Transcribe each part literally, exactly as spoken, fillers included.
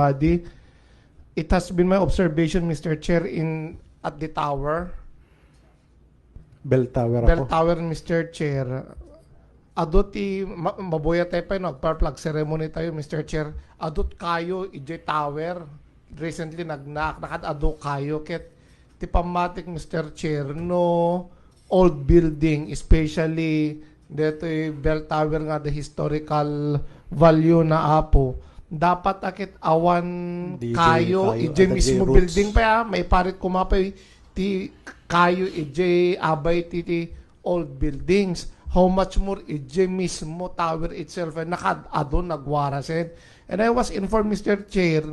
Body. It has been my observation, Mister Chair, in, at the tower, Bell Tower, Bell Apo. Tower, Mister Chair, adu ti ma- mabuya tayo pa, no? Agpa-flag ceremony tayo, Mister Chair. Adu ti kayo, idiay tower. Recently, nagnak, nakad-adu kayo. Ket ti pammatik, Mister Chair, no old building, especially detoy Bell Tower nga the historical value na, Apo. Dapat akit awan Di kayo, kayo, idiay at mismo idiay building roots. pa, ya, maiparit koma pa ti kayo, idiay abay ti, ti old buildings. How much more idiay mismo tower itself, eh, nakad-adu, nagwarasen. And I was informed, Mister Chair,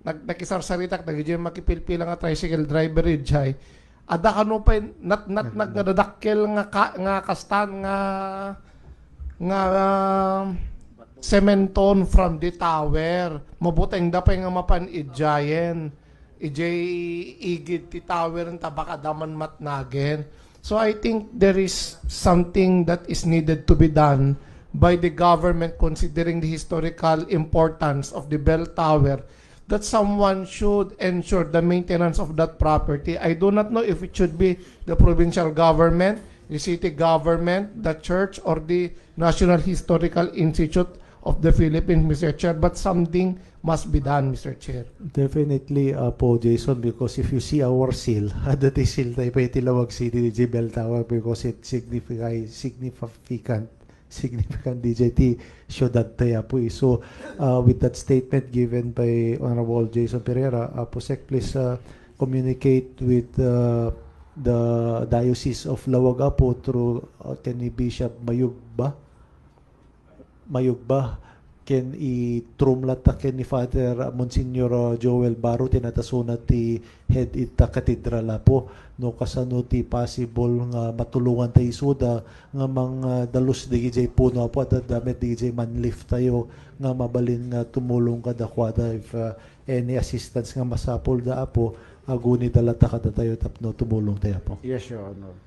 nag nakisarsaritak dagiti makipilpila nga tricycle driver idiay. Adda kano pay nat nat nagdadakkel nga ka, nga kastan nga nga, ah, sementon from the tower. Mabuteng da pay nga mapan idiayen. Idiay igid ti tower ta baka daman matnagen. So I think there is something that is needed to be done by the government considering the historical importance of the bell tower, that someone should ensure the maintenance of that property. I do not know if it should be the provincial government, the city government, the church, or the National Historical Institute of the Philippines, Mister Chair, but something must be done, Mister Chair. Definitely, Apo Jason, because if you see our seal, adda ti seal tayo pa iti Laoag City, di bell tower, because it signifies, significant, significant D J T syudad tayo, Apo. So, uh, with that statement given by Honorable Jason Pereira, Apo Sec, please, uh, communicate with, uh, the Diocese of Laoag, Apo, through, uh, ken ni Bishop Mayugba. Mayugba, ken i-through latta ken ni Father, uh, Monsignor, uh, Joel Baro, ti natasona ti head ita katedral, Apo. No kasano ti possible nga matulongan tayo isuda nga mangdalus dagiti puno, Apo, at adda met dagiti manlift tayo nga mabalin nga tumulong kadakuada if, uh, any assistance nga masapulda, Apo, agunida latta kadatayo tapno tumulong tayo, Apo. Yes, Your Honor.